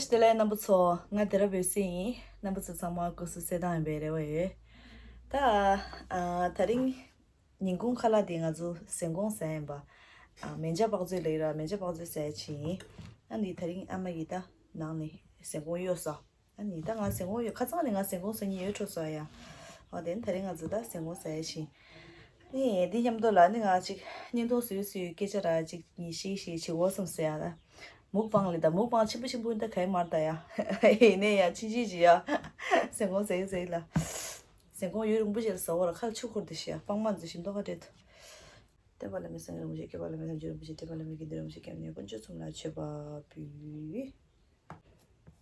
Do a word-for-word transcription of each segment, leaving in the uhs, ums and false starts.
བདེ་ལེགས་རྣམ་པ་ཚོ། ང་དེ་ར་བོད་སྲིད་ཡིན། རྣམ་པ་ཚོ་ཚང་མ་སྐུ་གཟུགས་གསལ་ཐང་ཡིན་པའི་རེ་བ་ཡོད། ད་ཨ་དེ་རིང་ཉིན་གུང་ཁ་ལག་དེ་ང་ཚོ་ཟན་གོང་ཟ་ཡིན་པ། ཨ་མན་ཇ་པག་ཚོད་ལེགས་ར། མན་ཇ་པག་ཚོད་ཟ་ཡ་ཆི་ཡིན། ཨ་ནི་དེ་རིང་ཨ་མ་ཡིས་ད་ནང་ནས་ཟན་གོང་གཡོ་ས། ཨ་ནི་ད་ང་ཟན་གོང་ཡོད། ཁ་སང་ནས་ང་ཟན་གོང་ཟ་མཁན་ཡོད་འགྲོ་ས་ཡ། འོ་དེ་ནི་དེ་རིང་ང་ཚོ་ད་ཟན་གོང་ཟ་ཡ་ཆི་ཡིན། ནི་འདི་མཉམ་དུ་ལ་ནི་ང་ཅིག་བརྙན་ཐུང་བཟོས་བཟོས་སྐད་ཆ་ར་ཅིག་ཉིས་ཤིག་ཤིག་བྱེད་འོ་བསམ་ཟེར་ཡ་ད། མུག་པང་ལས་ད་མུག་པང་ཆེན་པོ་ཆེན་པོ་འདི་ག་ཡི་མར་ད་ཡ། ཡིན་ནས་ཡ་ཆི་ཆི་ཅི་ཡ། ཟན་གོང་ཟེར་ཟེར་ལ། ཟན་གོང་ཡོད་རིང་པོ་ཞིག་ལ་ཟ་བོ་ར་ཁ་ལ་ཆུ་འཁོར་དེ་ཤི་ཡ་སྤང་མ་འཛུལ་ཞིམ་མདོག་ཁ་བྲལ་དུ། བསྟན་པ་བླ་མའི་སེང་རིན་པོ་ཆེ། སྐྱོབ་པ་བླ་མའི་སེམས་ཅན་རིན་པོ་ཆེ། འདྲེན་པ་བླ་མའི་དགེ་འདུན་རིན་པོ་ཆེ། སྐྱབས་གནས་དཀོན་མཆོག་གསུམ་ལ་མཆོད་པ་འབུལ།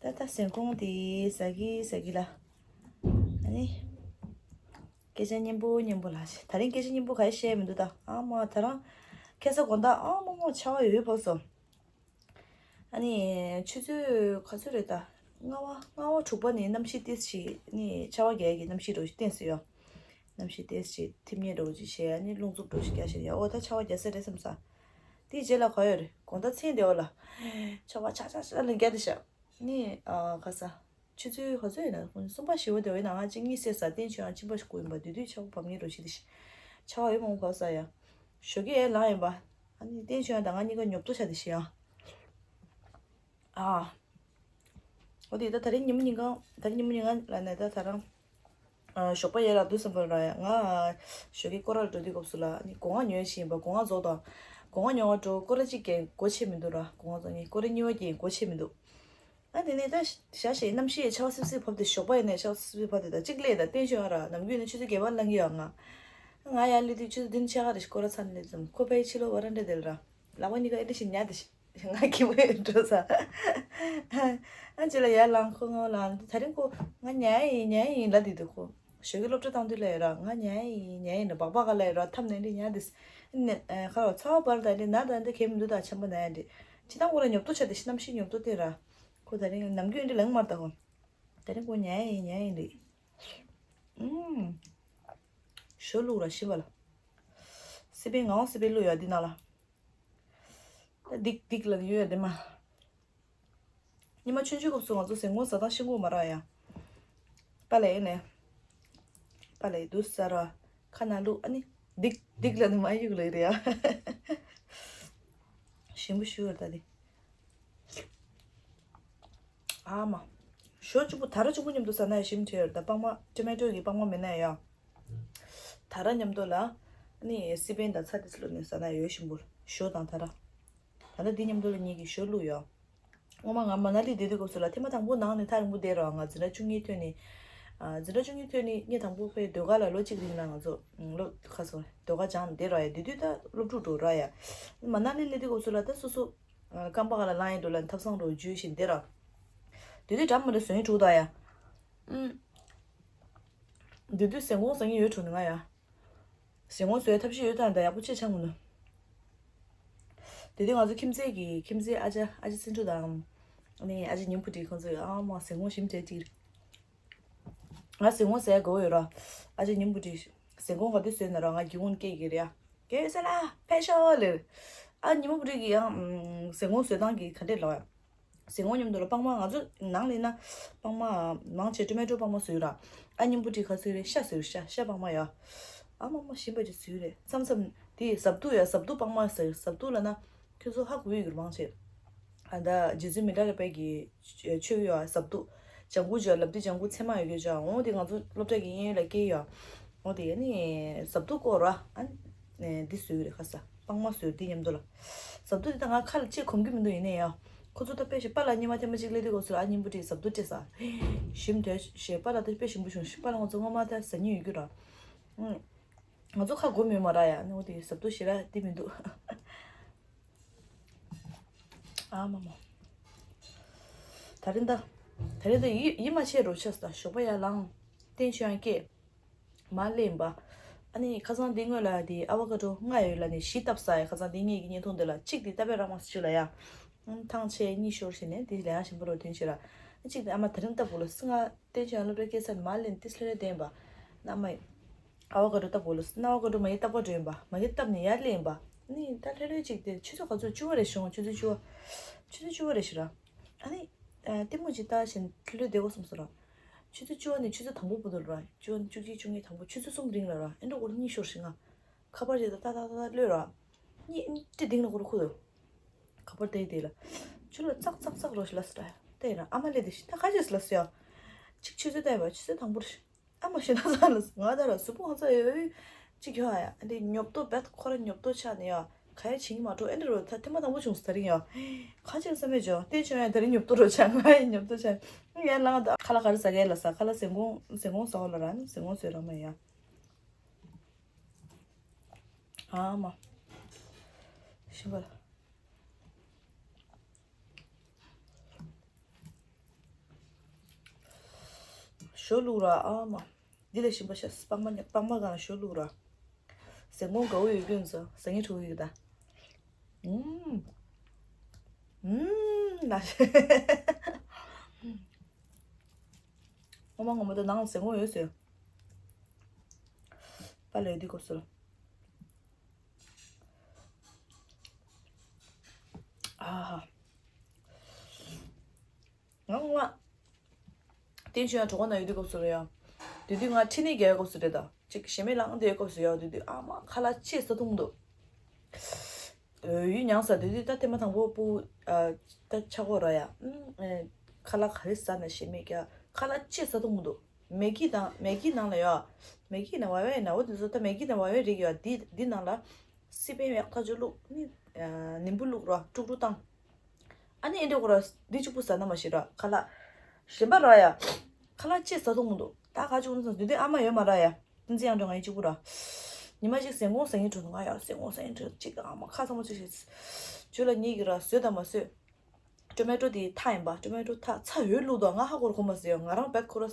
ད་ལྟ་ཟན་གོང་དེ་ཟ་གི་ཟ་གི་ལ། ཨ་ནི། སྐད་ཆ་སྙན་པོ་སྙན་པོ་ལ་བཤད། ད་རིང་སྐད་ཆ་སྙན་པོ་ག་ཡེ་བཤད་མི་འདུག་ད་ཨ་མ་ད་རང་། ཁ་སང་དགོང་དག་ཨ་མ་མ་ཆར་པ་ཡོད་བབས་སོང་། ཨ་ནི་ཆུ་ཚོད་ག་ཚོད་རེད་ད། ལྔ་པ་ལྔ་པ་དྲུག་པ་ནས་གནམ་གཤིས་ཏོག་ཙམ་ཅིག་ནི་ཆར་པ་རྒྱག་གི་གནམ་གཤིས་འདྲ་བོ་ཞིག་བསྟན་སྲིད་ཡོད། གནམ་གཤིས་ཏོག་ཙམ་ཅིག་ཐིབས་མཉེ་འདྲ་བོ་ཅིག་བྱས། ཨ་ནི་རླུང་འཚུབ་འདྲ་བོ་ཞིག་རྒྱག་བཞིན་ཡོད། འོ་ད་ཆར་པ་རྒྱག་ས་རེད་བསམ་ས། དེའི་རྗེས་ལ་ག་ཡོད་རེད། དགོང་དག་མཚན་བདེ་བ་ལ། ཆར་པ་ཆག་ཆག་ཆག་ལ་རྒྱག་བསྡད་ཤག་ནི་ཨ་ག་ས། ཆུ་ཚོད་ག་ཚོད་ཡིན་ན་གསུམ་པ་བཞི་པ་དེ་བས་ན་ང་གཅིག་གཉིད་སད་ས། བསྟན་ཆོས་ཡང་གཅིན་པ་ཞིག་བསྐུར་ཡིན་པ། དེ་དུས་ཆར་པ་བབས་མཁན་འདྲ་བོ་ཞིག་དེ་ཤི། ཆར་པ་ཡོད་མང་པོ་བབས་ས་ཡ། ཞོགས་ཀས་ཡར་ལངས་ཡིན་པ། ཨ་ནི་བསྟན་ཆོས་ཡང་དང་ང་གཉིས་ཀ་ཉོབ་ཏོ་ཆགས་དེ་ཤི་ཡ། ཨ། འོ་དེ་ད་ད་རིང་ཉིན་མོ་ཉིན་གང་ད་རིང་ཉིན་མོ་ཉིན་གང་ལ་ནས་ད་ད་རང་། ཨ་ཞོགས་པ་ཡར་ལངས་དུས་ཙམ་པ་ར་ཡ། ང་ཞོགས་ཀས་སྐོར་ར་འགྲོ་དུས་སྐབས་སུ་ལ་ནི་སྒོ་ང་ཉོས་ཤིང་པ། སྒོ་ང་རྫོགས་དང་། སྒོ་ང་ཉོ་བ་འགྲོ། སྐོར་ར་གཅིག་གིས་སྒོ་ཕྱེ་མི་འདུག་ར། སྒོ་ང་རྫོགས་ནི་སྐོར་ར་གཉིས་པ་གིས་སྒོ་ཕྱེ་མི་འདུག་ཨ་དེ་ནས་ད་ཞག་ཞིག་གནམ་གཤིས་ཆར་པ་སིབ་སིབ་བབས་ཏེ། ཞོགས་པ་ཡིན་ནས་ཆར་པ་སིབ་སིབ་བབས་ཏེ། ད་གཅིག་ལས་ད་བསྟན་ཆོས་ཡང་ར་ནམ་རྒྱུན་ནས་ཆུ་ཚོད་བརྒྱད་པ་ལངས་ཀྱི་ཡོད། ང་ང་ཡར་སླེབས་དུས་ཆུ་ཚོད་བདུན་ཕྱེད་ཀ་རེད། སྐོར་ར་ཚར་ནས་སླེབས་ཙམ་ཁོ་ཕའི་ཕྱི་ལོགས་པ་ར་འདྲ་དེ་ལ་ར། ལག་པ་གཉིས་ཀ་ཨེ་འདྲ་ཞིག་ཉལ་དེ་ཤི། ང་གི་བུ་འགྲོ་ས། ཨ་ཅེ་ལ་ཡར་ལངས། ཁོ་ང་ལ་ད་རིང་ཁོ་ང་ཉལ་ཡིན་ཉལ་ཡིན་ལབ་དེ་འདུག་ཁོ་ཞོགས་ཀས་སློབ་གྲྭ་བཏང་དུས་ལ་ཡོད་ར། ང་ཉལ་ཡིན་ཉལ་ཡིན་ལ་སྦག་སྦག་ག་ལ་ཡོད་ར། ཐབ་ནས་འདི་ཉལ་དེ་ནས་ཁ་ལ་ཚ་བ་བར་ད་འདི་ན་ད་འདི་གས་མི་འདུག་ད་ཆམ་པ་ན་ཡ་འདི་ཅི་ད་ཁོ་ལ་ཉོབ་ཏོ་ཆགས་དེ་ཤི། གནམ་གཤིས་ཉོབ་ཏོ་དེ་ར། ཁོ་ད་རིང་ནམ་རྒྱུན་འདི་ལངས་མར་ད་ཁོ། ད་རིང་ཁོ་ཉལ་ཡིན་ཉལ་ཡིན་རེད། ཨུམ། ཞོ་བླུགས་ར་ཤི་བ་ལ། སི་པན་ངའོ་སི་པན་བླུགས་ཡོད་འདི་ན་ལ། ད་སྡིག་སྡིག་ལ་ཡོད་ཡ་དེ་མ། ཉི་མ་ཆུང་ཆུང་སྐབས་སུ་ང་ཚོ་ཟན་གོང་ཟ་སྟངས་ཤེས་ཀྱི་མ་རེད་ཡ། པ་ལས་ནས། པ་ལས་དུ་ཟ་ར། ཁ་ན་བླུགས། ཨ་ནི་སྡིག་སྡིག་ལ་ནི་མ་གཡུག་ལ་རེད་ཡ། ཞིམ་པོ་ཞུ་བར་ད་དེ། ཨ་མ། ཞོ་གཅིག་པུ་ད་ར་གཅིག་པུ་མཉམ་དུ་ཟ་ན་ཡ་ཞིམ་ཐེར་ད། སྤང་མ་ཊོ་མེ་ཊོ་གི་སྤང་མ་མེད་ན་ཡ། ད་ར་མཉམ་དུ་ལ། ཨ་ནི་སི་པན་དང་ཚྭ་དེ་ཚོ་བླུགས་ནས་ཟ་ན་ཡོད་ཞིམ་པོ། ཞོ་དང་ད་ར། ད་ལྟ་འདི་མཉམ་དུ་ལ་ངེད་ཀྱིས་ཞོ་བླུགས་ཡོད། སྔོན་མ་ང་མ་ན་ལི་བསྡད་དུས་སྐབས་སུ་ལ་ཐེངས་མ་དང་པོ་ནང་ནས་ཐག་རིང་པོ་བསྡད་རོགས། ང་འཛིན་གྲྭ་བཅུ་གཉིས་ཐོན་ནས། ཨ་འཛིན་གྲྭ་བཅུ་གཉིས་ཐོན་ནས་ངས་དང་པོ་ཁོའི་ཟློས་གར་ལ་ལོ་གཅིག་རིང་ལ་ང་ཚོ་ལོ་ཁ་སོ་ཟློས་གར་སྦྱངས་ནས་བསྡད་རོགས་ཡ། དེ་དུས་ད་སློབ་ཕྲུག་འགྲོ་རོགས་ཡ། མ་ན་ལི་སླེབས་དུས་སྐབས་སུ་ལ་ད་སོ་སོ། ཨ་རྐང་པ་ག་ལ་ལངས་ཡིན་འགྲོ་ལ་ཐབ་ཚང་རོ་འཇུས་བཞིན་བསྡད་རོགས། དེ་དུས་འདྲ་མི་འདྲ་བཟོ་ཡིན་དྲུག་ད་ཡ། ཨུམ། དེ་དུས་ཟན་གོང་ཟ་མཁན་ཡོད་དྲུག་ནི་ང་ཡ། ཟན་གོང་བཟོ་ཡའི་ཐབས་ཤེས་ཡོད་ད་ད་ཡག་པོ་ཅིག་ཆགས་མི་འདུག་དེ་དུས་ང་ཚོ་ཁྱིམ་མཚེས་ཀྱི་ཁྱིམ་མཚེས་ཨ་ཅག་ཨ་ཅག་ཚེ་འཕྲུལ་དང་། ཨ་ནི་ཨ་ཅག་ཉིན་བུ་དྲི་ཁོང་ཚོས་ཨ་མ་ཟན་གོང་ཞིམ་དྲགས་ཅིག་ང་ཟན་གོང་ཟ་ཡ་དགའ་བོ་ཡོད་ར། ཨ་ཅག་ཉིན་བུ་དྲི། ཟན་གོང་ག་དུས་བཟོས་ན་ར་ང་སྒེའུ་ཁུང་སྐད་ཀྱི་རེད་ཡ། ཀེ་ས་ལ་ཕེབས་ཤོག་ལེ། ཨ་ཉིན་བུ་དྲི་གི་ཡང་ཟན་གོང་བཟོ་སྟངས་ཀྱི་ག་འདྲས་ལོ་ཡ། ཟན་གོང་མཉམ་དུ་ལ་སྤང་མ་ང་ཚོ་ནང་ལ་ཡིན་ན་སྤང་མ་མང་ཆེ་ཊོ་མེ་ཊོ་སྤང་མ་བཟོས་ར། ཨ་ཉིན་བུ་དྲི་ག་ཚོད་རེད། ཤ་བཟོས་ར། ཤ་ཤ་སྤང་མ་ཡ། ཨ་མ་མ་ཞིམ་པ་ཅིག་བཟོས་རེད། མཚམས་མཚམས་དེ་ཟབ་ཏུ་ཡ། ཟབ་ཏུ་སྤང་མ་ཟེར། ཟབ་ཏུ་ལ་ན་ཁྱོད་ཚོ་ཧ་གོ་ཡོད་ཀྱི་རེད་མང་ཆེ། ཨ་ད་རྗེ་བཙུན་མི་ཏྲ་ལོ་པའི་གི་ཆོས་ཡོད་ཟབ་ཏུ། ལྗང་གུ་ཅོ་ལབ་དེ་ལྗང་གུ་ཚེར་མ་ཡོད་ཀྱི་ཅོ། འོ་དེ་ང་ཚོ་སློབ་གྲྭ་གི་གཡས་གཡོན་ལ་སྐྱེས་ཡོད། འོ་དེ་ནི་ཟབ་ཏུ་སྐོར་ར། ཨ་འདི་བཟོས་རེད་ཁ་ས། སྤང་མ་བཟོས་དེ་མཉམ་དུ་ལ། ཟབ་ཏུ་དེ་ད་ང་ཁ་ལ་ཅིག་གོམས་ཀྱི་མི་འདུག་ཡིན་ནའི་ཡ། ཁོ་ཚོ་ད་དཔེ་ཞིག་པཱ་ལགས་སྔོན་མ་ཐེངས་མ་གཅིག་སླེབས་དུས་སྐབས་སུ་ཨ་ཉིན་བུ་དྲི་ཟབ་ཏུ་སྤྲད་ས། ཞིམ་དོད་ཞེས་པཱ་ལགས་དེ་དཔེ་ཞིམ་པོ་བྱུང་། པཱ་ལགས་ང་ཚོ་སྔོན་མ་ད་ཟ་མྱོང་ཡོད་ཀྱི་ར། ཨུ། ང་ཚོ་ཁ་གོམས་ཡོད་མ་ར་ཡ། ནི་འོ་དེ་ཟབ་ཏུ་ཞེ་དྲག་དེ་མི་འདུག་ཨ་མ་མ། ད་རིང་ད། ད་རིང་ད་ཡིད་ཡིད་མ་ཆེས་རོ་ཆགས་སོང་། ད་ཞོགས་པ་ཡར་ལངས། བསྟན་ཆོས་ཡང་སྐྱེས། མར་སླེབས་པ། ཨ་ནི་ཁ་སང་འདི་སྔོན་ལ་དེ་ཨ་བ་ཀ་ཏོ་ལྔ་ཡོད་ལ་ནི་བཞི་བཏབ་ས་ཡ། ཁ་སང་འདི་ངེད་ཀྱི་བརྙན་ཐུང་འདི་ལ་གཅིག་དེ་ཏ་པའི་ར་མ་སི་ཅུ་ལ་ཡ། ཨང་ཐང་ཆད་གཉིས་ཤོར་ཞེས་ནས་དེ་ལས་ཡང་ཞིམ་པོ་རོ་དོན་ཆེ་ར། གཅིག་དེ་ཨ་མ་ད་རིང་བཏབ་བོ་ལ་སི་ང་བསྟན་ཆོས་ཡང་སློབ་གྲྭའི་སྐྱེས་ས་ནི་མར་སླེབས་ཏི་སི་ལེ་ལེ་བསྟན་པ། ན་མ་ཡི། ཨ་བ་ཀ་ཏོ་བཏབ་བོ་ལ་སི་ན་བ་ཀ་ཏོ་མ་ཡི་བཏབ་པ་འདྲ་ཡིན་པ། མ་ཡི་བཏབ་ནས་ཡར་སླེབས་ཡིན་པ། ནི་ད་ལྷོད་ལྷོད་ཅིག་དེ་ཆུ་ཚོད་ག་ཚོད་བཅུ་པ་རེ་བྱུང་། ཆུ་ཚོད་བཅུ་པ། ཆུ་ཚོད་བཅུ་པ་རེ་ཞིག་ར། ཨ་ནི། ལྟད་མོ་ཅིག་ལྟ་བཞིན་ལྷོད་བསྡད་དགོས་བསམ་སོང་ར། ཆུ་ཚོད་བཅུ་པ་ནས་ཆུ་ཚོད་དང་པོ་བར་དུ་ར། བཅུ་པ་ནས་བཅུ་གཅིག་བཅུ་གཉིས། དང་པོ་ཆུ་ཚོད་གསུམ་རིང་ལ་ར། ཨེ་འདྲ་འོར་གཉིད་ཤོར་ཞིག་ང་། ཁ་པར་ཅིག་ད་ཏག་ཏག་ཏག་ཏག་གློད་ར། གཉིད་ཨེ་འདྲ་གཏིང་ལ་འཁོར་ཁུ་འདུག་ཁ་པར་བལྟས་བལྟས་ལ། ཆུ་ལ་ཙག་ཙག་ཙག་རོ་ཞིག་ལ་སི་ར། བལྟས་ར་ཨ་མ་སླེབས་དེ་ཞིག་ད་ཁ་ཅིག་སི་ལ་སི་ཡ། ཅིག་ཆུ་ཚོད་བལྟས་པ་ཆུ་ཚོད་དང་པོ་རེད། ཨ་མ་ཞེ་ན་ས་ལ་ང་ད་ར་གཟུགས་པོ་ཧང་ཚ་ཡོད་ཅིག་ཡོད་ཨ་ཡ། འདི་ཉོབ་ཏོ་བད་ཁོ་ར་ཉོབ་ཏོ་ཆགས་ནས་ཡ། ག་ཡ་བྱིང་མ་འགྲོ་ཨེ་འདྲ་རོ། ད་ཐེངས་མ་དང་པོ་བྱུང་སོང་ད་རིང་ཡ། ཁ་ཅིག་བསམ་མེད་བྱུང་བལྟས་བྱུང་ཡ། ད་རིང་ཉོབ་ཏོ་རོ་ཆགས། ང་ཡི་ཉོབ་ཏོ་ཆགས། ཡ་ལང་ད་ཁ་ལག་ག་རེ་ཟ་གི་ལ་ས། ཁ་ལག་ཟན་གོང་ཟན་གོང་ཟ་བ་ལ་ར་ནི་ཟན་གོང་ཟོས་ར་མ་ཡ། ཨ་མ། ཤི་བ་ལ། ཞོ་བླུགས་ར་ཨ་མ། འདི་ལས་ཞིམ་པ་ཤ་སྤགས་མ་ཉ་སྤགས་མ་གང་ཞོ་བླུགས་ར། ཟན་གོང་དགའ་བོ་ཡོད་རྒྱུ་ཡིན་ཙང་ཟ་ངེ་ཁྲོ་གི་ད། ཨུམ། ཨུམ་ན་ཤ། ངོ་མ་ངོ་མ་ད་ནང་ཟན་གོང་ཡོད་ཟེར། པ་ལས་འདི་གོ་སོ། ཨ་ཧ། ང་ང་། བསྟན་ཆོས་ཡང་གྲོགས་པོ་ན་ཡོད་དུས་སྐབས་སུ་རེད་ཡ། དེ་དུས་ང་ཁྲིད་ནས་རྒྱལ་སྐབས་སུ་རེད་ད། ཅིག་ཞེ་མེད་ལངས་དུས་སྐབས་སུ་ཡ། དེ་དུས་ཨ་མ་ཁ་ལག་ཅི་ཟ་ཐུབ་མི་འདུག་ཡུལ་མྱངས་ས་དེ་དུས་ད་ཐེངས་མ་དང་པོ་སྤུ་ཨ་ད་ཆག་གོ་ར་ཡ། ཨ་ཁ་ལག་ག་རེ་ཟ་ན་ཞེ་མེད་ཀྱ་ཁ་ལག་ཅི་ཟ་ཐུབ་མི་འདུག་མེ་གི་དང་མེ་གི་ནང་ལ་ཡ། མེ་གི་ནང་བ་བའི་ནང་འོ་དེ་ཚོ་ད་མེ་གི་ནང་བ་བའི་རིགས་ཡ། དེ་དེ་ནང་ལ་སི་པན་ཡག་ཐག་ཆོད་བླུགས་ནི་ཨ་ནིམ་བུ་བླུགས་ར་དཀྲུག་དཀྲུག་བཏང་། ཨ་ནི་ཨེ་འདྲ་གོ་ར། འདི་གཅིག་པུ་ཟ་ན་མ་ཤེས་ར་ཁ་ལག་གཞན་པ་ར་ཡ། ཁ་ལག་ཅི་ཟ་ཐུབ་མི་འདུག་ད་ག་ཅིག་འོང་སོང་དུས་དེ་ཨ་མ་ཡོད་མ་ར་ཡ། ཏིན་ཙི་ཡང་འགྲོ་ང་ཡི་གཅིག་པུ་ར། ཉི་མ་གཅིག་ཟན་གོང་ཟ་ངེ་འགྲོ་འདུག་ང་ཡ་ཟན་གོང་ཟ་ངེ་འགྲོ་གཅིག་ཨ་མ་ཁ་ཚ་མོ་ཅིག་བྱེད། ཇུ་ལ་གཉིས་ཀྱི་ར་ཟོས་དང་མ་ཟོས། ཊོ་མེ་ཊོ་དེ་ཐག་ཡིན་པ། ཊོ་མེ་ཊོ་ཐག་ཚ་ཡོད་བླུགས་དང་ང་ཧ་གོ་ར་གོ་མ་ཟེར་ཡ། ང་རང་བད་ཁོ་ར།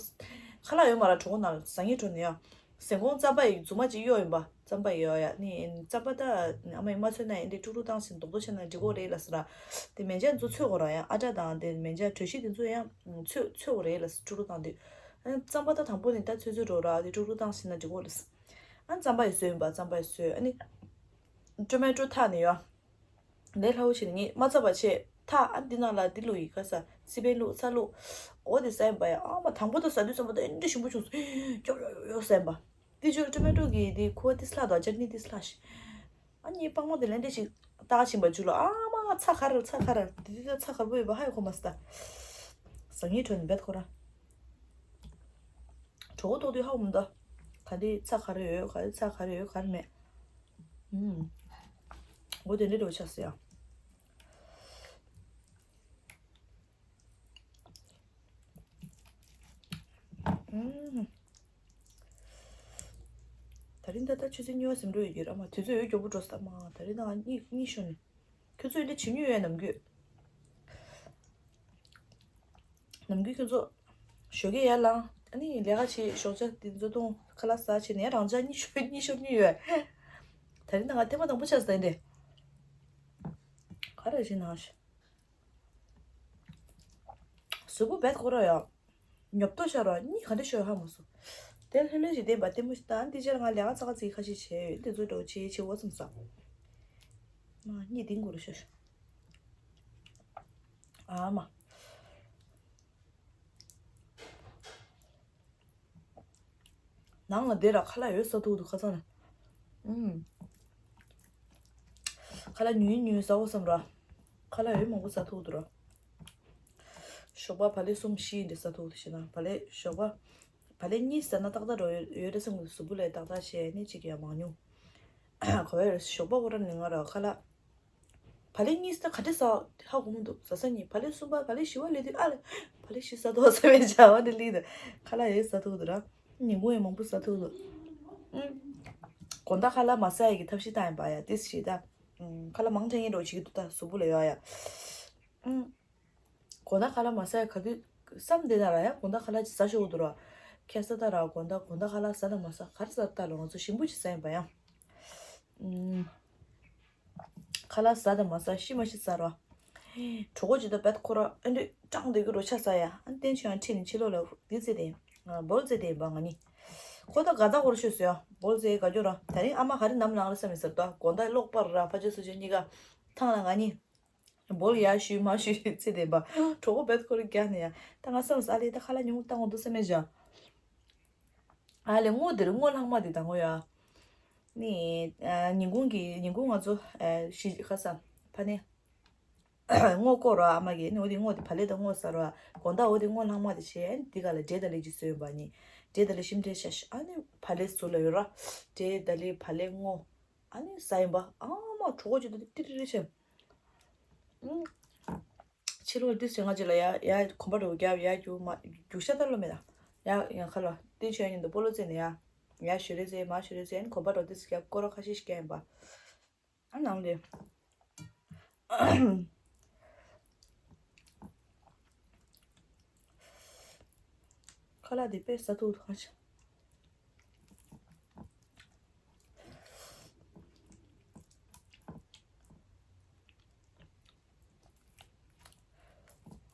ཁ་ལག་ཡོད་མ་ར་གྲོགས་ནང་ཟ་ངེ་འགྲོ་ནས་ཡ། ཟན་གོང་རྩམ་པ་ཡི་རྫུན་མ་ཅིག་གཡོ་ཡིན་པ། རྩམ་པ་ཡི་ཡོ་ཡ་ནི་རྩམ་པ་ད་ཨ་མ་ཡི་མ་ཚོས་ན་ཡིན་དེ་དཀྲུག་དཀྲུག་བཏང་ཞིང་རྡོག་རྡོག་བྱས་ན་འགྲིག་གོ་རེད་ལ་ཟེར་ར། དེ་མེ་ཇ་ཚོ་ཚོས་གོ་ར་ཡ། ཨ་ཏྲ་དང་དེ་མེ་ཇ་གྲོ་ཞིབ་དེ་ཚོ་ཡང་ཚོས་ཚོས་གོ་རེད་ལ་ཟེར་དཀྲུག་དཀྲུག་བཏང་དུས། ཨ་རྩམ་པ་ད་དང་པོ་ནི་ད་ཚོས་ཚོས་འགྲོ་ར་དེ་དཀྲུག་དཀྲུག་བཏང་ཞིང་ན་འགྲིག་གོ་ལ་ཟེར། ཨ་རྩམ་པ་ཡི་ཚོས་ཡིན་པ་རྩམ་པ་ཡི་ཚོས་ཨ་ནི། ཊོ་མེ་ཊོ་ཐག་ནི་ཡོ། ལས་སླ་བོ་བྱས་ནས་ངས་མ་ཚ་བ་བྱས་ཐག་ཨ་འདི་ནང་ལ་འདི་བླུགས་ཡི་ཁ་ས་སི་པན་བླུགས་ཚྭ་བླུགས། འོ་དེ་ཟ་ཡིན་པ་ཡ། ཨ་མ་དང་པོ་ད་ཟ་དུས་ཙམ་པ་ད་ཨེ་འདྲ་ཞིམ་པོ་བྱུང་སོང་། ཡོ་ཡོ་ཡོ་ཡོ་ཟ་ཡིན་པ། དེ་ཅོ་ཊོ་མེ་ཊོ་གི་དེ་ཁུ་བ་ཏིས་ལྷག་དང་ཅར་ནི་ཏིས་ལྷག་ཤི། ཨ་ནི་སྤགས་མ་དེ་ལན་འདྲ་ཞིག་བཏགས་ཕྱིན་པ་ཅུ་ལ་ཨ་མ་ཚྭ་ག་རེ་ཚྭ་ག་རེ་དེ་དུས་ད་ཚྭ་ག་རེ་པོ་ཡོད་པ་ཧ་ཡོ་གོ་མ་སི་ད། ཟ་ངེ་ཁྲོ་ནི་བེད་ཁོ་ར། གྲོགས་པོ་ཐོག་དུས་ཧ་གོ་མི་ད། ག་དེ་ཚྭ་ག་རེ་ཡོད་ག་དེ་ཚྭ་ག་རེ་ཡོད་ག་རེ་མེད། ཨུམ། འོ་དེ་འདྲ་འདྲ་བོ་ཆགས་སོང་ཡ། ཨུམ། ད་རིང་ད་ལྟ་ཆུ་ཚོད་གཉིས་པ་ཟིན་འགྲོ་ཡོད་ཀྱི་ར་མ། དུས་ཚོད་ཡོད་མགྱོགས་པོ་འགྲོ་ས་མ། ད་རིང་ད་གཉིད་གཉིད་ཤོར་ནས། ཁྱོད་ཚོ་འདི་བྱེད་མྱོང་ཡོད་ནམ་རྒྱུན། ནམ་རྒྱུན་ཁྱོད་ཚོ་ཞོགས་ཀས་ཡར་ལངས། ཨ་ནི་ལས་ཀ་བྱེད། ཞོགས་ཇ་འདི་ཚོ་བཏུང་ཁ་ལག་ཟ་བྱས་ནས་རང་ཅག་གཉིད་ཤོར་གཉིད་ཤོར་གཉིད་ཡོད། ད་རིང་ད་ང་ཐེངས་མ་དང་པོ་ཆགས་ཟིན་ཏེ། ག་རེ་བྱེད་ནང་ཞིག་གཟུགས་པོ་བད་ཁོ་ར་ཡ། ཉོབ་ཏོ་ཤར་བ་གཉིད་ག་འདྲ་ཤོར་ཧ་མ་སོང་། དེ་ལྷོད་ལྷོད་ཞིག་བསྡད་པ་ལྟད་མོ་ཞིག་ལྟ། འདི་ཕྱིར་ང་ལས་ཀ་ཚ་ཁ་ཚིག་ཁ་ཤས་བྱས་ཡོད། འདི་ཚོ་འགྲོ་བྱེད་བྱེད་འོ་ཙམ་ས། ང་གཉིད་ལྡིང་དགོས་རེད་ཤོར་ཤོར། ཨ་མ། ནང་ལ་བསྡད་ར་ཁ་ལག་ཡོད་ཟ་ཐུབ་འདུག་ཁ་སང་ནས། ཨུམ། ཁ་ལག་ཉུང་ཉུང་ཟ་འོ་བསམ་ར། ཁ་ལག་ཡོད་མང་པོ་ཟ་ཐུབ་འདུག་ར། ཞོགས་པ་བག་ལེབ་གསུམ་བཞི་འདྲ་ཟ་ཐུབ་འདུག་ཞེ་ན། བག་ལེབ་ཞོགས་པ། བག་ལེབ་གཉིས་ཟ་ན་ཏག་ཏག་འགྲོ་ཡོད་རེད་བསམ་གི་འདུག་གཟུགས་པོ་ལ་ཏག་ཏག་བྱས་ནས་ཅིག་ཡང་མང་ཉུང་། ག་བའི་རེད། ཞོགས་པ་ཁོ་ར་ནི་ང་ར་ཁ་ལག་བག་ལེབ་གཉིས་ཟ་ག་འདྲ་ཟ་ཧ་གོ་མི་འདུག་ཟ་ས་གཉིས། བག་ལེབ་གསུམ་པ་བག་ལེབ་བཞི་པ་སླེབས་དུས་ཨ་ལེ། བག་ལེབ་བཞི་ཟ་ཐུབ་ཟ་བའི་བྱ་བ་འདི་སླེབས་འདུག་ཁ་ལག་ཡོད་ཟ་ཐུབ་འདུག་ར། ཉིན་གུང་ཡང་མང་པོ་ཟ་ཐུབ་འདུག་ཨུམ། དགོང་དག་ཁ་ལག་མ་ཟ་ཡ་གི་ཐབས་ཤེས་བཏང་ཡིན་པ་ཡ། ཏིས་ཞེ་ད། ཨུམ། ཁ་ལག་མང་དྲགས་ཡིན་འགྲོ་བྱེད་ཀྱི་འདུག་ད་གཟུགས་པོ་ལ་ཡོད་ཡ། ཨུམ། དགོང་དག་ཁ་ལག་མ་ཟ་ཡ་ག་དུས་བསམ་བསྡད་ན་ར་ཡ། དགོང་དག་ཁ་ལག་ཅིག་ཟ་ཤོག་འདུག་ར། ཁ་སང་ད་ར་དགོང་དག་དགོང་དག་ཁ་ལག་ཟ་དང་མ་ཟ་ག་རེ་ཟ་ད་ལོ། ང་ཚོ་ཞིམ་པོ་ཅིག་ཟ་ཡིན་པ་ཡ། ཨུམ། ཁ་ལག་ཟ་དང་མ་ཟ་ཤི་མ་ཤི་ཟ་ར། གྲོགས་པོ་ཅིག་དང་བད་ཁོ་ར་ཨ་འདྲ་སྐྲག་བསྡད་ཀྱི་རོ་ཆ་ཟ་ཡ། ཨ་བསྟན་ཆོས་ཡང་ཁྲིད་ནས་ཕྱི་ལོགས་ལ་འདི་བཙལ་ཏེ་ཡིན། བོལ་བཙལ་ཏེ་ཡིན་པ་ང་གཉིས། ཁོ་ད་དགའ་ད་ཁོ་ར་ཤོད་ཟེར་ཡ། བོལ་བཙལ་དགའ་སྐྱོ་ར། ད་རིང་ཨ་མ་ག་རེ་ནམ་ལངས་རེད་བསམ་ཡིན་ཟེར་ད། དགོང་དག་གློག་སྤར་ར་ཕ་ཆོས་སུ་ཆོས་གཉིས་ཀ་ཐང་ལ་ང་གཉིས། འབོལ་ཡ་ཞུས་མ་ཞུས་ཚེ་བདེན་པ། གྲོགས་པོ་བེད་ཁོ་རེ་རྒྱག་ནས་ཡ། ད་ང་བསམ་ས་ཨ་ལེ་ད་ཁ་ལག་ཉུང་བཏང་འོང་འདུག་བསམ་མེད་བཞག་ཨ་ལེ་སྔོ་འདིར་སྔོ་ལྷག་མ་དེ་དང་པོ་ཡ། ནི་ཨ་ཉིན་གུང་གི་ཉིན་གུང་ང་ཚོ་ཨ་ཤི་ཁ་ས་ཕ་ནི་སྔོ་བསྐོར་ར་ཨ་མ་གི་ནི་འོ་དེ་སྔོ་དེ་བ་ལེ་དང་སྔོ་ཟ་ར་དགོང་དག་འོ་དེ་སྔོ་ལྷག་མ་དེ་བྱས་འདི་ག་ལ་འབྲས་དང་ལེ་ཅིག་བཟོས་ཡོད་པ་ནི་འབྲས་དང་ལེ་ཤིམ་འབྲས་ཤ་ཤ་ཨ་ནི་བ་ལེ་ཟུར་ལ་ཡོད་ར་འབྲས་དང་ལེ་བ་ལེ་སྔོ། ཨ་ནི་ཟ་ཡིན་པ། ཨ་མ་གྲོགས་པོ་ཅིག་ཏུ་ཏི་རི་རི་བྱས། ཕྱི་ལོགས་ཏི་སེ་ང་ཅིག་ལ་ཡ་ཡ་གོམ་པ་འགྲོ་རྒྱབ་ཡ་རྒྱུག་མ་རྒྱུག་ཤ་ཏ་ལོ་མེད་ད། ཡ་ཡ་ཁ་ལ་ཏི་ཆོས་ཉིན་དུ་སྤོ་ལོ་རྩེ་ནས་ཡ་ཡ་ཞུ་རེ་རྩེ་མ་ཞུ་རེ་རྩེ་ཨ་ནི་གོམ་པ་འགྲོ་ཏི་སེ་རྒྱབ་སྐོར་ར་ཁ་ཤས་ཤིག་རྒྱག་ཡིན་པ། ཨ་ནང་ལས། ཁ་ལག་འདི་དཔེ་ཟ་ཐུག་ཐུག་ཧ་ཅང་།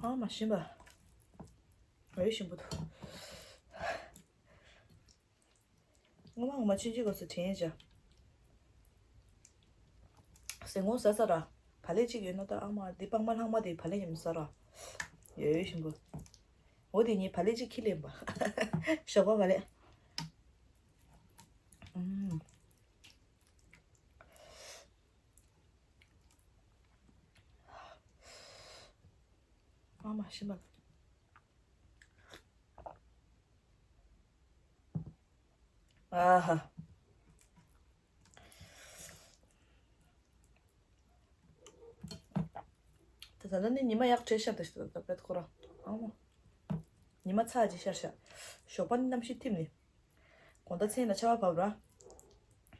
ཨ་མ་ཞིམ་པ། འོད་ཞིམ་པོ་འདུག་སྔོན་མ་ངོ་མ་ཆུན་ཆུན་གོ་སོ་དྲན་བྱ། ཟས་སྔོ་ཟ་ས་ར། བ་ལེ་གཅིག་ཡོད་ན་ད་ཨ་མ་འདི་སྤང་མ་ལྷག་མ་དེ་བ་ལེ་ཉམས་ས་ར། ཡོད་ཡོད་ཞིམ་པོ། འོ་དེ་ཉིད་བ་ལེ་གཅིག་ཁྱི་ལེན་པ། ཞོགས་པ་བ་ལེ། ཨུམ། ཨ་མ་ཤི་མ། ཨ་ཧ། ད་ད་ནི་ཉི་མ་ཡག་བྲེལ་ཤར་ད་ཤི་ད་ད་པད་ཁོ་ར། ཨ་མ། ཉི་མ་ཚ་ཅིག་ཤར་ཤར། ཞོགས་པ་ནི་གནམ་གཤིས་ཐིམ་ནི། དགོང་དག་མཚན་ལ་ཆར་པ་བབས་ར།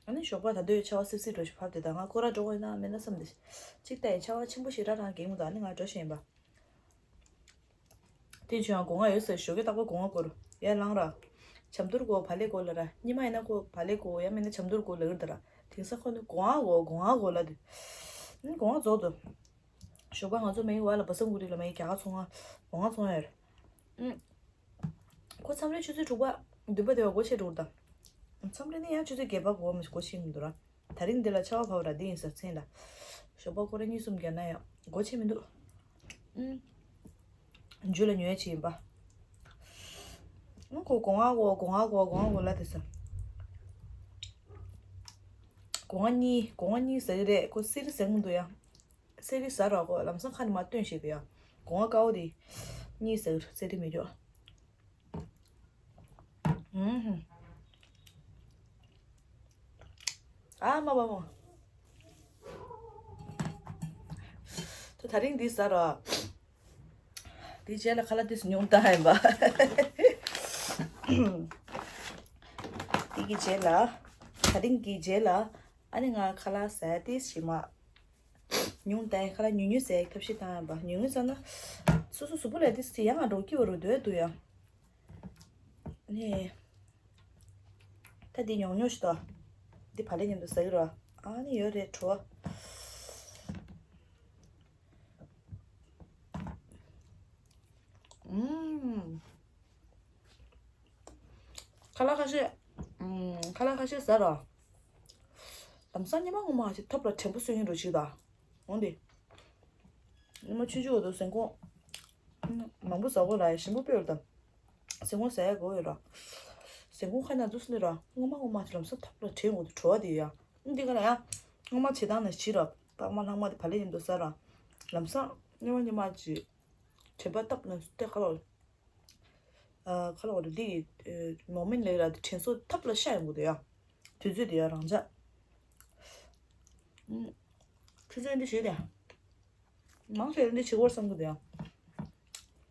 ཨ་ནི་ཞོགས་པ་ད་དུས་ཆར་པ་སིབ་སིབ་འགྲོ་ཞིག་བབས་དེ་ད་ང་སྐོར་ར་འགྲོ་དགོས་ན་མེད་ན་བསམ་དེ། གཅིག་ལྟ་ཡི་ཆར་པ་ཆེན་པོ་ཞིག་ར་རང་གེགས་མི་འདུག་ཨ་ནི་ང་འགྲོ་ཤེས་ཡིན་པ། དེ་བྱུང་ཡང་སྒོ་ང་ཡོད་ཟེར་ཞོགས་ཀས་རྟག་པར་སྒོ་ང་སྐོར་ཡར་ལངས་ར། ཇ་མདོར་སྒོ་བ་ལེ་སྒོ་ལ་ར་སྙེ་མ་ཡིན་ན་ཁོ་བ་ལེ་སྒོ་ཡང་མིན་ན་ཇ་མདོར་སྒོ་ལ་གིར་ད་ར། དེང་སང་ཁོ་ནི་སྒོ་ང་སྒོ་སྒོ་ང་སྒོ་ལ་དེ། ཨ་ནི་སྒོ་ང་རྫོགས་འདུག་ཞོགས་པ་ང་ཚོ་མ་ཡིན་བ་ལ་བ་སང་གུ་རི་ལ་མ་ཡིན་རྒྱ་གར་ཚོང་ང་སྒོ་ང་ཚོང་ཡར། ཨ། ཁོ་མཚམས་རེ་ཆུ་ཚོད་དྲུག་པ་བདུན་པ་དེ་བ་སྒོ་ཕྱེ་འགྲོ་གི་རེད་ད། མཚམས་རེ་ནི་ཡང་ཆུ་ཚོད་བརྒྱད་པ་གོ་མ་སྒོ་ཕྱེ་གི་མི་འདུག་ར། ད་རིང་འདི་ལ་ཆར་པ་བབས་ར་འདི་ཡིན་ཟེར་མཚན་ལ། ཞོགས་པ་སྐོར་ར་གཉིས་གསུམ་རྒྱག་ན་ཡང་སྒོ་ཕྱེ་མི་འདུག་ཨུམ། འཇུ་ལ་ཉོས་ཡ་ཅིག་ཡིན་པ། ཨུམ་ཁོ་སྒོ་ང་སྒོ་སྒོ་ང་སྒོ་སྒོ་ང་སྒོ་ལ་དེ་ཟེར། སྒོ་ང་གཉིས་སྒོ་ང་གཉིས་ཟེར་གི་རེད་ཁོ་གསེར་ཟེར་གི་མི་འདུག་ཡ། གསེར་རི་ཟ་ར་གོ་ལམ་སང་ཁ་ནས་མ་བཏོན་ཞིག་ཡ། གོང་བ་དཀར་པོ་དེ། གཉིས་ཟེར་གསེར་རི་མི་འཇོག་ཨུམ། ཨ་མ་པ་མོ། ད་ད་རིང་འདི་ཟ་ར། དེ་རྗེས་ལ་ཁ་ལག་དུས་སུ་ཉུང་བཏང་ཡིན་པ། དེ་གི་རྗེས་ལ། ད་རིང་གི་རྗེས་ལ། ཨ་ནི་ང་ཁ་ལག་ཟ་ཡ་དེ་ཞིམ་མ། ཉུང་བཏང་ཡ་ཁ་ལག་ཉུང་ཉུང་ཟ་ཡ་ཐབས་ཤེས་བཏང་ཡ་པ་ཉུང་ཉུང་ཟ་ན། སོ་སོ་གཟུགས་པོ་ལ་དེ་ཡང་ང་འགྲོ་སྐྱིད་པ་རུ་འདོད་འདུག་ཡ། ཨ་ནི། ད་འདི་ཉུང་ཉུང་ཞིག་ཏོ། འདི་བ་ལེ་མཉམ་དུ་ཟ་གི་རོ། ཨ་ནི་ཡོད་རེད་བྲོ། ཨུམ། ཁ་ལག་ཁ་ཤས། ཨུམ། ཁ་ལག་ཁ་ཤས་ཟ་རོ། ལམ་སང་ཉི་མ་ངོ་མ་ཞིག་ཐོབ་ལ་དྲན་པོ་གསོན་གྱིན་འགྲོ་ཞིག་ད། འོང་འདི། ཉི་མ་ཆུང་ཆུང་འོ་དོ་ཟན་ཀོང་། མང་པོ་ཟ་གོ་ལ་ཞིམ་པོ་དཔེ་ཡོད་དམ། ཟན་ཀོང་ཟ་ཡ་གོ་ཡོད་ར། ཟན་ཀོང་ཁ་ན་འདུག་སེ་ནི་ར་སྔོན་མ་སྔོན་མ་དེ་ལམ་སང་ཐབ་ལ་དྲན་འོ་དོ་བྲོ་བ་དེ་ཡ། འདི་ག་ལ་ཡ། སྔོན་མ་བྱེད་སྟངས་ནས་བྱི་ར། སྤགས་མ་ལྷག་མ་དེ་བ་ལེ་མཉམ་དུ་ཟ་ར། ལམ་སང་སྔོན་མ་སྔོན་མ་ཅི། དྲན་པ་བཏབ་ནས་སྟེ་ཁ་ལོ། ཨ་ཁ་ལོ་རེ་འདི་ཡི་མོ་མིན་ལེ་ར་དེ་དྲན་གསོ་ཐབ་ལ་ཤ་ཡོང་གི་འདུག་ཡ། དུས་ཚོད་དེ་ཡ་རང་འཇགས། ཆུ་ཚོད་འདི་བྱེད་དེ། མང་ཆེ་འདི་བྱེད་དགོས་བསམ་གི་འདུག་ཡ།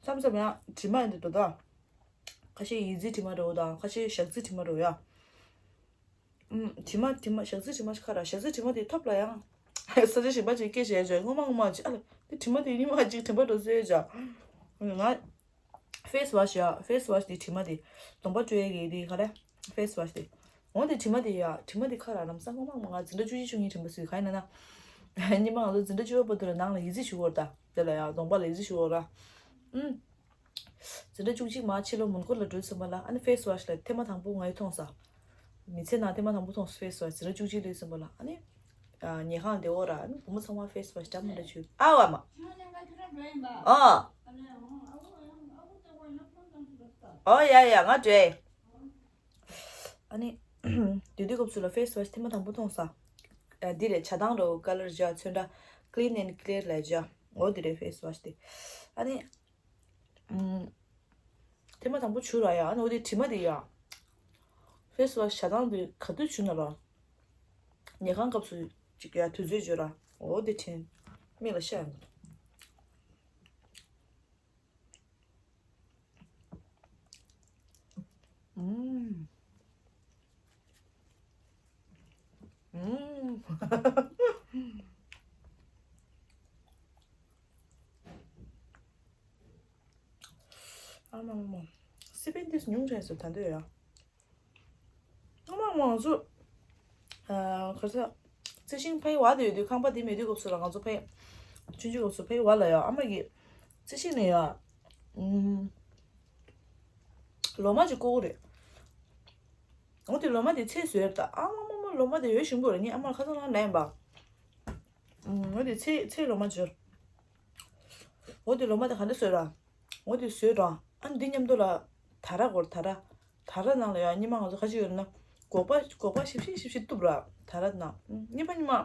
མཚམས་མཚམས་ཡང་དྲི་མ་འདི་འདུག་ད། ཁ་ཤས་ཡི་ཙི་དྲི་མ་རེད་འོ་དང་ཁ་ཤས་ཞག་རྩི་དྲི་མ་རེད་འོ་ཡ། ཨུམ། དྲི་མ་དྲི་མ་ཞག་རྩི་དྲི་མ་ཞིག་ཁ་ར་ཞག་རྩི་དྲི་མ་དེ་ཐབ་ལ་ཡང་། ས་ཆ་ཞིག་པ་ཅིག་སྐད་བཤད་བྱས་སྔོན་མ་སྔོན་མ་ཅིག་ཨ་ལ་དེ་དྲི་མ་དེ་ཉི་མ་གཅིག་དྲན་པ་འགྲོ་སྲོལ་ཡོད་ཅག་ང་། ཕེ་སི་ཝ་ཤི་ཡ། ཕེ་སི་ཝ་ཤི་དེ་དྲི་མ་དེ། གདོང་པ་བཀྲུ་ཡས་ཀྱི་དེ་ག་རེ། ཕེ་སི་ཝ་ཤི་དེ། འོ་དེ་དྲི་མ་དེ་ཡ་དྲི་མ་དེ་ཁ་ར་ལམ་སང་སྔོན་མ་སྔོན་མ་ང་འཛིན་གྲྭ་བཅུ་གཅིག་བཅུ་གཉིས་དྲན་པ་སུས་ག་ཡིན་ན་ན། ཉི་མ་ང་ཚོ་འཛིན་གྲྭ་བཅུ་པ་བར་དུ་ལ་ནང་ལ་ཡི་ཙི་བྱུག་གོ་ར་ད། དེ་ལ་ཡ་གདོང་པ་ལ་ཡི་ཙི་བྱུག་གོ་ར། ཨུམ། འཛིན་གྲྭ་བཅུ་གཅིག་མ་ཕྱི་ལོ་མོན་གྷོ་ལ་འགྲོ་ཟིན་པ་ལ་ཨ་ནི་ཕེ་སི་ཝ་ཤི་ལ་ཐེངས་མ་དང་པོ་ང་ཡི་མཐོང་ས། མི་ཚེ་ནང་ཐེངས་མ་དང་པོ་མཐོང་ས་ཕེ་སི་ཝ་ཤི་འཛིན་གྲྭ་བཅུ་གཅིག་སླེབས་ཟིན་པ་ལ་ཨ་ནི། ཉལ་ཁང་དེ་འོག་ར། ཨ་ནི་བུ་མོ་ཚང་མ་ཕེ་སི་ཝ་ཤི་འདྲ་མི་འདྲ་བྱུགས། ཨ་བ་མ། ཨོ། ཨོ་ཡ་ཡ་ང་འགྲོ་ཨེ། ཨ་ནི། དེ་དུས་སྐབས་སུ་ལ་ཕེ་སི་ཝ་ཤི་ཐེངས་མ་དང་པོ་མཐོང་ས། ཨ་འདི་རེད། ཇ་དང་རོ་ཀ་ལར་བྱས་ཚོན་ཁྲ་Clean and Clear ལབ་བྱས། འོ་འདི་རེད་ཕེ་སི་ཝ་ཤི་དེ། ཨ་ནི། ཨམ། ཐེངས་མ་དང་པོ་བྱུགས་ར་ཡ། ཨ་ནི་འོ་དེ་དྲི་མ་དེ་ཡ། ཕེ་སི་ཝ་ཤི་ཇ་དང་དེ་ག་དུས་བྱུགས་ན་ར། ཉལ་ཁང་སྐབས་སུ་ཅིག་ཡ་དུས་ཚོད་བརྗོད་ར། འོ་དེ་དྲན། མིག་ལ་ཤར་ཡོང་། ཨུམ། ཨུམ། ཨ་མ་མ་མ། སི་པན་ཏིས་ཉུང་དྲགས་སོ་ད་འདོད་ཡ། ཨ་མ་མ་ང་ཚོ། ཨ་ག་ས། རྩི་ཤིང་ཕའི་བ་དེ་ཡོད་དུས་ཁང་པ་དེ་མེད་དུས་སྐབས་སུ་ལ་ང་ཚོ་ཕའི། ཆུང་ཆུང་སྐབས་སུ་ཕའི་བ་ལ་ཡ་ཨ་མ་གིས། རྩི་ཤིང་ནས་ཡ། ཨུམ། ལོ་མ་ཅིག་བརྐོ་གི་རེད། འོ་དེ་ལོ་མ་དེ་ཚེ་བཟོས་རེད་ད། ཨ་མ་མ་མ་ལོ་མ་དེ་ཡོད་ཞིམ་པོ་རེད། ངས་ཨ་མ་ལ་ཁ་སང་ལ་ལན་པ། ཨུམ། འོ་དེ་ཚེ་ཚེ་ལོ་མ་འབྱོར། འོ་དེ་ལོ་མ་དེ་ག་འདྲ་བཟོས་ར། འོ་དེ་བཟོས་ར། ཨ་འདི་མཉམ་དུ་ལ་དར་ར་གོར་དར་ར། དར་ར་ནང་ལ་ཡ་སྙེ་མ་ང་ཚོ་ཁ་ཅིག་ཡོད་ན། སྒོག་པ་སྒོག་པ་ཞིབ་ཞིབ་ཞིབ་ཞིབ་གཏུབ་ར། དར་ར་ནང་། ཨུམ། གཉིས་པ་གཉིས་མ།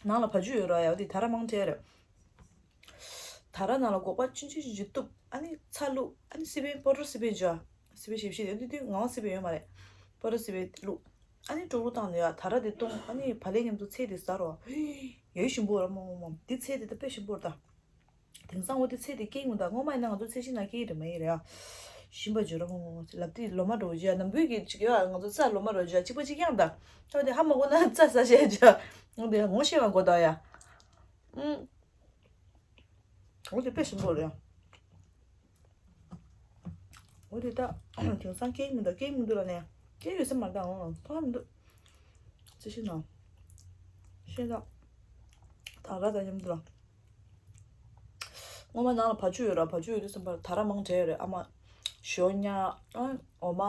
ནང་ལ་བ་ཕྱུགས་ཡོད་ར་ཡ། འོ་དེ་དར་ར་མང་དྲགས་རེད། དར་ར་ནང་ལ་སྒོག་པ་ཆུན་ཆུན་ཆུན་ཆུན་གཏུབ། ཨ་ནི་ཚྭ་བླུགས། ཨ་ནི་སི་པན་པོ་ཌར་སི་པན་བྱས། སི་པན་ཞིབ་ཞིབ་དེ་དུས་དུས་ངང་སི་པན་ཡོད་མ་རེད། པོ་ཌར་སི་པན་བླུགས། ཨ་ནི་ཀྲོག་ཀྲོག་བཏང་ནས་ཡ་དར་ར་དེ་བཏུང་། ཨ་ནི་བག་ལེབ་མཉམ་དུ་ཚལ་དེ་ཟ་རོ། ཡོད་ཞིམ་པོ་ར་མོ་མོ་མོ། འདི་ཚལ་དེ་ད་དཔེ་ཞིམ་པོ་ར་ད། དེང་སང་འོ་དེ་ཚལ་དེ་སྐྱེ་མི་འདུག་སྔོན་མ་ཡིན་ན་ང་ཚོ་ཚལ་ཞིང་ནང་སྐྱེ་ཡི་རེད་མ་ཡིན་རེད་ཨ། ཞིམ་པ་བརྗོད་ར་མོ་མོ་མོ། ལབ་དེ་ལོ་མ་འགྲོ་བྱས། ནམ་བུའི་གི་ཅིག་ཡོད་ཨ། ང་ཚོ་རྩྭ་ལོ་མ་འགྲོ་བྱས། གཅིག་པ་གཅིག་རྐྱང་ད། ད་དེ་ཧ་མ་གོ་ན་རྩྭ་ཟ་བྱས་བྱས། འོ་དེ་ངོ་ཤེས་པ་གོ་ད་ཡ། ཨུམ། འོ་དེ་དཔེ་ཞིམ་པོ་རེད། འོ་དེ་ད་དེང་སང་སྐྱེ་མི་འདུག་སྐྱེ་མི་འདུག་ལ་ནས་སྐྱེ་ཡོད་ས་མ་རེད་ད། འོ་མཐོང་མི་འདུག་རྩི་ཤིང་ནང་། ཤེས་ད། དར་ར་དང་མཉམ་དུ་ལ། སྔོན་མ་ནང་ལ་བ་ཕྱུགས་ཡོད་ར། བ་ཕྱུགས་ཡོད་དུས་ཙམ་པར་དར་ར་མང་དྲགས་ཡོད་རེད། ཨ་མ། ཞོ་ཉ། ཨ། འོ་མ།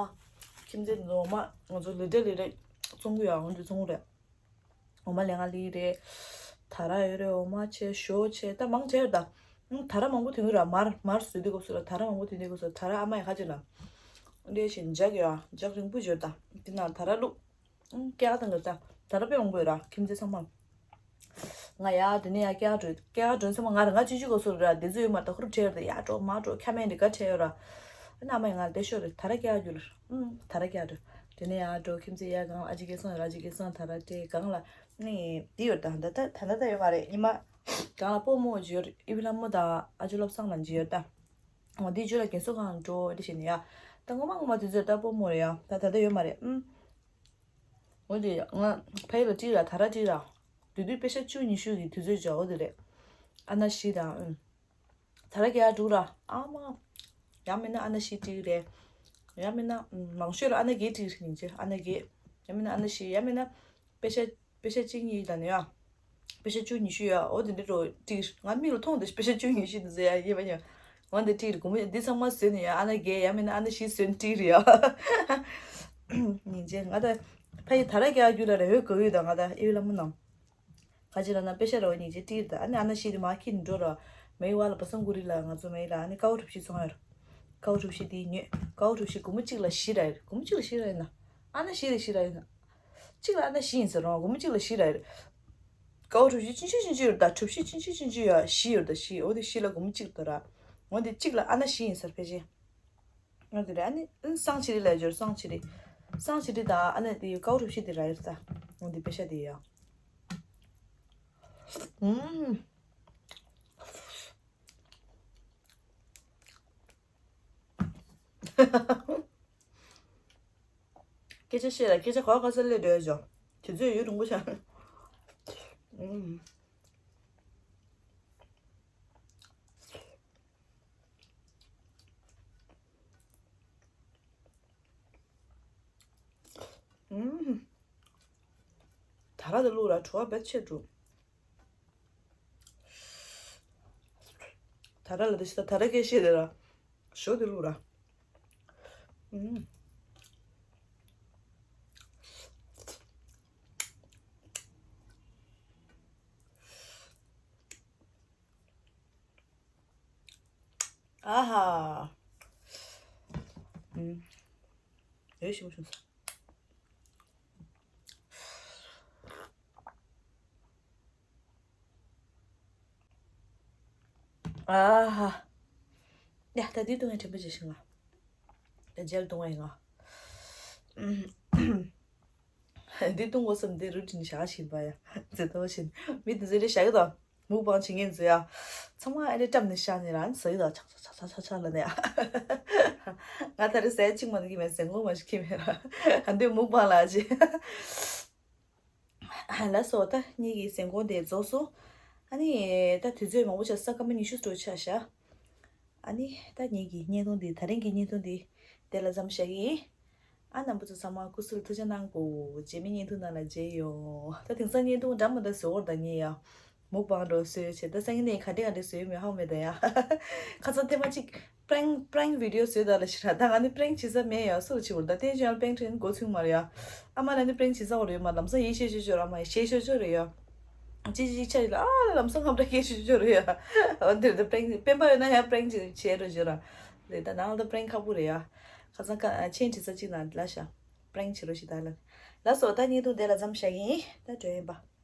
ཁྱིམ་མཚེས་དེ་ཚོ་འོ་མ་ང་ཚོ་ལི་ཏྲེ་ལི་ཏྲེ་བཙོང་གི་ཡོད། འོ་འདི་བཙོང་གི་རེད། འོ་མ་ལས་ང་ལི་རེད། དར་ར་ཡོད་རེད། འོ་མ་བྱས། ཞོ་བྱས། ད་མང་དྲགས་ད། ཨང་། དར་ར་མང་པོ་ཐོན་གྱི་ར། མར་མར་བཟོས་དུས་སྐབས་སུ་ལ་དར་ར་མང་པོ་ཐོན་དུས་སྐབས་སུ་དར་ར་ཨ་མ་ཡི་ཁ་ཅིག་ལ། འདྲེ་ཞིག་འཇག་ཡོད་ཨ། འཇག་རིང་པོ་ཡོད་ད། དེ་ནང་དར་ར་བླུགས། ཨང་། སྐྱེལ་བཏང་གི་ར། དར་ར་དཔེ་མང་པོ་ཡོད་ར། ཁྱིམ་མཚེས་ཚང་མ། ང་ཡ་དེ་ནས་ཡ་སྐྱེལ་འགྲོ། སྐྱེལ་འགྲོ་ཚང་མ་ང་རང་ང་ཅི་ཅི་གོ་སོ་ར། དེ་ཚོ་ཡོད་མ་རེད་ད། ཧུར་ཁྲེལ་ཡོད་རེད། ཡ་འགྲོ་མ་འགྲོ་ཁྱ་མེད་འདི་ག་ཁྲེལ་ཡོད་ར། ཨ་ནི་ཨ་མ་ཡིས་ང་ལ་དེ་ཤོད་རེད། དར་ར་སྐྱེལ་རྒྱུ་ལ། ཨུམ། དར་ར་སྐྱེལ་འགྲོ། དེ་ནས་ཡ་འགྲོ། ཁྱིམ་མཚེས་ཡ་སྒང་ལ་ཨ་ཅེ་སྐལ་བཟང་ར། ཨ་ཅེ་སྐལ་བཟང་དར་ར་སྤྲད། སྒང་ལ་ནི་འདི་ཡོད་ད། ད་ད་ད་ད་ད་ཡོད་མ་རེད། ཉི་མ་སྒང་ལ་སྤོ་རྨོ་ཅིག་ཡོད་རེད། ཨི་བི་ལྷ་མོ་དང་ཨ་ཅོ་བློ་བཟང་ལགས་ཅིག་ཡོད་ད། འོ་འདི་ཇོ་ལ་རྒན་གསོ་ཁང་འགྲོ་འདི་བྱས་ནས་ཡ། ད་ངོ་མ་ངོ་མ་དུས་ཚོད་ད་སྤོ་རྨོ་རེད་ཡ། ད་ད་ལྟ་ཡོད་མ་རེད། ཨུམ། འོ་དེ་ང་ཕ་ཡུལ་ལ་ཁྲིད་ར། དར་ར་ཁྲིད་ར། དེ་དུས་པེ་ཤ་བཅུ་ཉི་ཤུ་གི་དུས་ཚོད་ཅིག་འོ་དེ་རེད། ཨ་ན་ཤི་དང་། ཨུམ། དར་ར་སྐྱེལ་འགྲོ་ར། ཨ་མ། ཡང་མིན་ན་ཨ་ན་ཤི་ཁྲིད་རེད། ཡང་མིན་ན་ཨུམ། མང་ཤོས་ལ་ཨ་ན་རྒས་ཁྲིད་རེད། ཉིན་གཅིག་ཨ་ན་རྒས། ཡང་མིན་ན་ཨ་ན་ཤི། ཡང་མིན་ན་པེ་ཤ། པེ་ཤ་གཅིག་གཉིས་དང་ནི་ཡ། པེ་ཤ་བཅུ་ཉི་ཤུ་ཡ། འོ་དེ་འདྲ་འགྲོ་ཁྲིད། ང་མིག་ལ་མཐོང་དུས་པེ་ཤ་བཅུ་ཉི་ཤུ་དེ་ཚོ་ཡ་ཡིན་པ་ཡ། འོ་འདི་ཁྲིད་རེད། དགོང་མོ་འདི་ཚང་མ་ཟོས་ནས་ཡ་ཨ་ན་རྒས། ཡང་མིན་ན་ཨ་ན་ཤི་ཟོས་ནས་ཁྲིད་རེད་ཡ། ཉིན་རྗེས་ང་ད་ཕ་ཡི་དར་ར་སྐྱེལ་རྒྱུ་ལ་རེ་བའི་དགའ་བོ་ཡོད་ད། ང་ད་ཨི་བི་ལྷ་མོ་ནང་། ཁ་ཅིག་ལ་ན་པེ་ཤ་ར་བ་ཉིན་རྗེས་ཁྲིད་རེད་ད། ཨ་ནི་ཨ་ན་ཤི་དེ་མ་ཁྱེར་འགྲོ་ར། མའི་བ་ལ་བ་སང་གུ་རི་ལ་ང་ཚོ་མའི་ལ་ཨ་ནི་ཀའོ་གྲུ་བཞི་ཚོང་ཡོད་ར། ཀའོ་གྲུ་བཞི་དེ་ཉོས། ཀའོ་གྲུ་བཞི་སྒོར་མོ་གཅིག་ལ་བཞི་ར་ཡོད། སྒོར་མོ་གཅིག་ལ་བཞི་ར་ཡོད་ན། ཨ་ན་བཞི་རེད། བཞི་ར་ཡོད་ན། གཅིག་ལ་ཨ་ན་བཞི་ཡིན་ཟེར་རོ། སྒོར་མོ་གཅིག་ལ་བཞི་ར་ཡོད། ཀའོ་གྲུ་བཞི་ཆུང་ཆུང་ཆུང་ཆུང་ཡོད་ད། གྲུ་བཞི་ཆུང་ཆུང་ཆུང་ཆུང་ཡོད། བཞི་ཡོད་ད། བཞི། འོ་དེ་བཞི་ལ་སྒོར་མོ་གཅིག་ད་ར། འོ་དེ་གཅིག་ལ་ཨ་ན་བཞི་ཡིན་ཟེར་ཕལ་ཆེར། འོ་དེ་རེད། ཨ་ནི་ཨ་ནི་སང་ཕྱི་རི་ལ་འབྱོར། སང་ཕྱི་རི། སང་ཕྱི་རི་ད་ཨ་ན་དེ་ཀའོ་གྲུ་བཞི་དེ་ར་ཡོད་ད། འོ་དེ་པེ་ཤ་དེ་ཡ། ཨུམ། སྐད་ཆ་བཤད་ལ་སྐད་ཆ་ག་བ་ག་ས་སླེབས་འགྲོ་ཡ་ཅོ། དུས་ཚོད་ཡུན་རིང་པོ་ཆགས། ཨུམ། ཨུམ། དར་ར་དེ་བླུགས་ར། བྲོ་བ་བེད་ཆེ་འགྲོ། དར་ར་ལ་དེ་ཤི་ད་དར་ར་སྐད་བཤད་དེ་ར། ཞོ་དེ་བླུགས་ར། ཨུམ། ཨ་ཧ། ཨུམ། ཡོད་ཤི་མོ་བྱུང་སོང་། ཨ་ཧ། ཡ་ད་འདི་བཏུང་བའི་དྲན་པ་བརྗེད་ཤིང་ལ། ད་ཇེལ་བཏུང་བའི་ང་། འདི་བཏུང་དགོས་བསམ་འདི་རུ་ཊིན་བཞག་བཞིན་པ་ཡ། མཛེས་ཏོ་བཞིན། མི་དེ་ཚོ་ལས་བཞག་གི་དང་། མུག་པང་བྱེད་མཁན་ཚོ་ཡ། ཚང་མ་ཨ་རེ་བཀྲམ་ནས་བཞག་ནས་རང་ཟ་གི་དང་ཆག་ཆག་ཆག་ཆག་ཆག་ཆག་ལ་ནས་ཡ། ང་ད་རེ་ཟས་གཅིག་མ་གཏོགས་ཀྱི་མེད། ཟས་གོང་མ་ཞིག་ཁྱེར་མེད་ར། ཨ་འདི་མུག་པང་ལ་ཅི། ལགས་སོ། ད་ངེད་ཀྱི་ཟས་གོང་དེ་རྫོགས་སོང་། ཨ་ནི་ད་དུས་ཚོད་མང་པོ་ཆགས། ས་སྐར་མ་ཉི་ཤུ་འགྲོ་ཆགས་ཤག་ཨ་ནི་ད་ངེད་ཀྱི་བརྙན་ཐུང་འདི་ད་རིང་གི་བརྙན་ཐུང་འདི་དེ་ལ་མཚམས་བཞག་གི་ཡིན། ཨ་རྣམ་པ་ཚོ་ཚང་མ་སྐུ་གཟུགས་ལ་ཐུགས་ཅག་གནང་དགོས། རྗེས་མའི་བརྙན་ཐུང་ནང་ལ་མཇལ་ཡོང་། ད་དེང་སང་བརྙན་ཐུང་འདྲ་མི་འདྲ་བཟོ་འོར་ད་ངེད་ཡ། མུག་པང་འགྲོ་བཟོས་བྱས། ད་སང་ཉིན་ནས་ག་འདྲ་ག་འདྲ་བཟོས་ཡོད་མེད་ཧ་གོ་མེད་ད་ཡ། ཁ་སང་ཐེངས་མ་གཅིག་པྲེང་པྲེང་བི་ཌིའོ་བཟོས་ད་ལ་ཞིག་ར། ད་ང་ནི་པྲེང་བྱེད་ས་མེད་ཡ། སུ་ལ་བྱེད་འོར་ད་བསྟན་ཅོ་ཡང་པྲེང་དྲན་འགོ་ཚུགས་མ་རེད་ཡ། ཨ་མ་ལ་ནི་པྲེང་བྱེད་ས་འོར་ཡོད་མ། ལམ་སང་ཡེ་ཤེས་ཤོ་ཤོ་ར་མ་ཡེ་ཤེས་ཤོ་ཤོ་རེད་ཡ། ཅི་ཅི་ཆ་ཡི་ལ་ཨ་ལ་ལམ་སང་ངམ་འདྲ་སྐད་ཆ་ཅོ་རེད་ཡ། འོ་འདིར་ད་པྲེང་སྤེན་པ་ཡོད་ན་ཡང་པྲེང་ཅི་བྱེད་རོ་ཅོ་ར། རེད་ད་ནང་ལ་ད་པྲེང་ཁག་པོ་རེད་ཡ། ཁ་སང་ཁ་ཆེན་དྲི་ས་གཅིག་ན་ལ་ཤ་པྲེང་བྱེད་རོ་ཞིག་ད་ལ། ལགས་སོ། ད་བརྙན་ཐུང་དེ་ལ་མཚམས་བཞག་གི་ཡིན། ད་འགྲོ་ཡིན་པ།